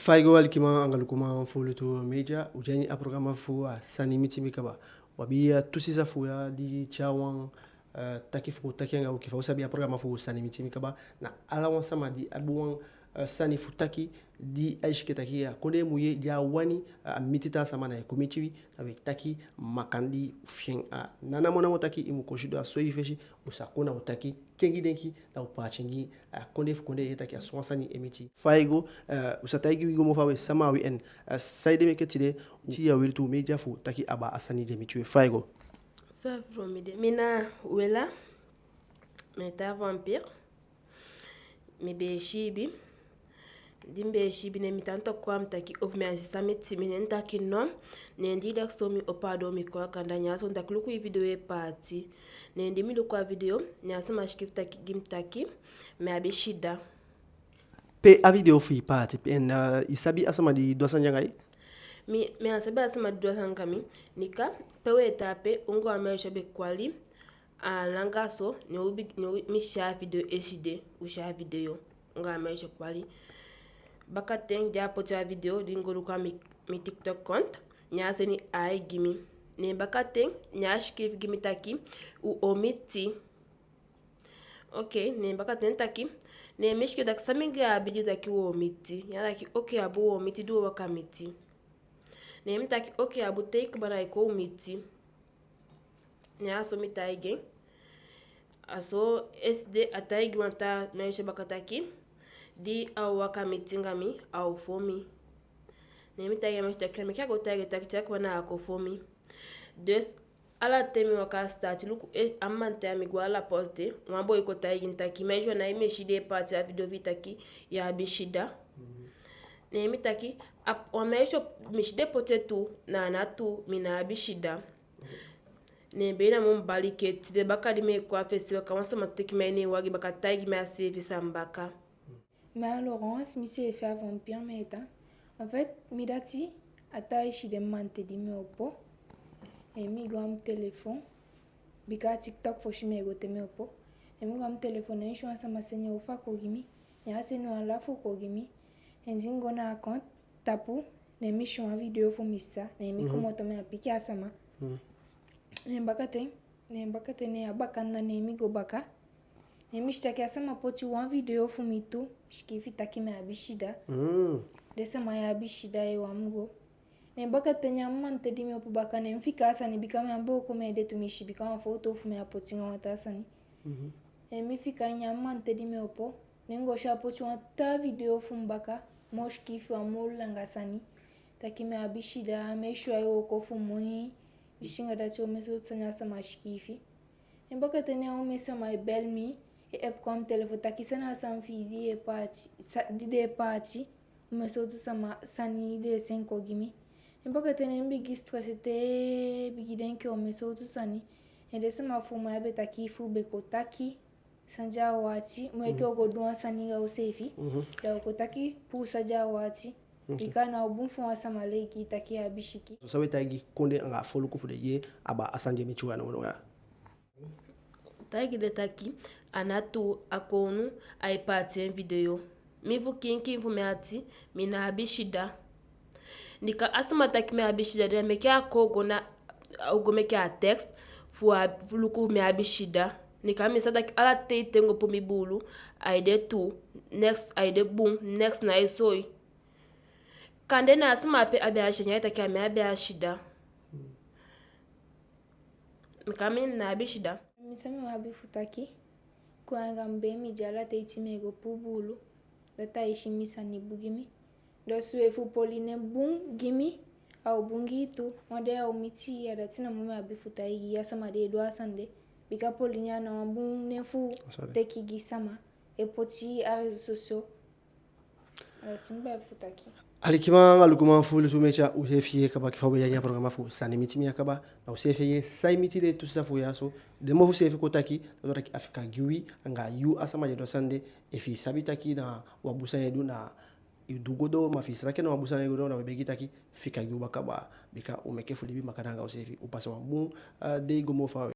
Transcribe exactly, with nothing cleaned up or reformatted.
Fa i go, alikiman anga lukuman fu Lutu Media, u de a ini a programa fu a Sani Miti Mi Kaba. U abi a tu sisa fu u ya di tyai wan, eh, taki fu taki anga u enke fa u sabi a programa fu Sani Miti Mi Kaba, na ala wan sama di abi wan, eh, sani fu taki, di ai si enke taki a kondee mu yee, di a wani, eh, a miti taa sama, na ai kon miti wi, na we taki makandii fi en. A ná namo namo taki i mu kon sidon a so i fesi, u sa kon na u taki, kengi denki, na u paati en gi a kondee fu kondee yee taki a so wan sani e miti. Fa i go, eh, u sa taigi wi go moo faawe sama a wi, en, eh, saide meke tide u tyai a Lutu Media fu taki abaa a sani di e miti wi. Fa i go? So, fu mi de, mi na Wela, mi e tan a Vampire, mi be e siibi. Di mi be e siibi, ne mi tanta kon a mi taki ofu mi á si san miti mi, ne mi taki no. Ne di i dati so mi opo a doo, mi kon a kanda, ne a so mi taki luku i video e paati. Ne di mi luku a video, ne a sama sikiifi taki gi mi taki mi abi sida. Pe a video fi i paati, pe, en, eh, i sabi a sama di du a sani anga i? Mi, mi á sabi a sama di du a sani anga mi. Nika, pe we tan ape, u anga wan meisje be kwali. A langa so, ne u bi-, ne u, mi si a video eside, u si a video, u anga a meisje kwali. Bakaten di a poti a video, di mi go luku a mi, mi TikTok compte, ne a seni ai gi mi. Ne bakaten, ne a sikiifi gi mi taki u o miti. Oke, ne bakaten taki, ne mi sikiifi taki san mi anga a abi di taki u o miti. Ne a taki oke, a bun, u o miti, di u o waka miti. Ne mi taki oke, a bun, te i kaba na i kon u miti. Ne a so mi taigi en. A so eside a taigi wan taa meisje baka taki, di a o waka miti anga mi, a o fon mi. Ne mi taigi a meisje taki, meke a go taigi en taki te a kaba na a kon fon mi. Dus, ala ten mi waka a sitaati luku, eh, a mamanten ya mi go a la poste, wan boi kon taigi mi taki, meisje, na i mi si di e paati a video fi i taki i abi sida. Mhm. Ne mi taki, a, wan meisje, mi si den poti en tu, na a ná tuu, mi ná abi sida. Ne be na mi bali enke tide baka di mi e kon a festival, wan sama teke mi a ini en wagi baka taigi mi a seefi sani baka. Mi a Laurence, mi seefi a Vampire mi e tan. En fait, mi dati, a taa eside mamanten di mi opo, ne mi go a mi telefon, bika a TikTok fosi mi e go te mi opo. Ne mi go a mi telefon, ne mi si wan sama seni wan fa kon gi mi. Ne a seni wan lafu kon gi mi. Ne di mi go na a compte tapu, ne mi si wan video fu mi sisa, ne mi komoto, mi á piki a sama. Hmm. Ne bakaten, ne bakaten, ne a baka anda, ne mi go baka. Ne mi si taki a sama poti wan video fu mi tu, sikiifi taki mi abi sida. Hmm. Den sama ya abi sida, e wan mu go. Ne bakaten, ne a mamanten di mi opo baka, ne mi fika a sani, bika mi á booko mi ede tumisi, bika wan foto fu mi a poti anga wan taa sani. Mhm. Ne mi fika, ne a mamanten di mi opo, ne mi go si a poti wan taa video fu mi baka, moo sikiifi wan moo langa sani. Taki mi abi sida, mi e si wan wooko fu moni, disi anga dati, omen sowtu sani a sama sikiifi. Ne bakaten, ne a omen sama e bel mi, e app kon a mi telefon taki san na a sani fi i di e paati, sa-, di den e paati, omen sowtu sama sani den e seni kon gi mi. Ne bakaten, ne mi bigin stress te, bigin denki omen sowtu sani. Ne den sama fu mi ya be taki fu u be kon taki san di a o ati, moo enke u go du wan sani anga useefi. Mhm. Da u kon taki puu san di a o ati. Mhm. Bika a ná o bun fu wan sama lei gi i taki i abi siki. So san we taigi kondee anga foluku fu den yee abaa a sani di e miti u ya nownow ya? Taigi den taki a ná tuu, a kownu ai paati en video. Mi fu kiinkiin fu mi ati, mi ná abi sida. Bika a sama taki mi abi sida, da meke a kon go na, a o go meke a test fu a, fu luku mi abi sida. Bika mi sa taki ala ten i ten go puu mi buulu, ai de tuu, neks ai de bun, neks ná e soi. Kande na a sama ape abi a sida, ne ai taki a mi abi a sida. Bika mi ná abi sida. Mi san mi abi fu taki, kon anga mi bee, mi de ala ten i ten mi e go puu buulu, dati ai si mi sani bun gi mi. Dus we fu poli nen bun gi mi, a o bun gi i tu, wan dei a o miti i, a dati namo mi abi fu taigi a sama di e du a sani de, bika poli nen a ná wan bun nen fu teki gi sama, e poti a réseaux sociaux. A dati mi be abi fu taki. Alikiman anga lukuman fu Lutu Media, u seefi yee kaba enke fa u be de a ini a programa fu Sani Miti Mi Kaba, na u seefi yee san e miti den tu sisa fu u ya so, den mofu seefi kon taki, da u taki a fika gi wi, anga yu a sama di e du a sani de, efi i sabi taki na wan bun sani i e du, na i du go doo, ma efi i sabi taki na wan bun sani i e du, na we begi taki fika gi u baka baa, bika u meke fu libi makandaa anga useefi, u pasa wan bun, eh, dei go moo faawe.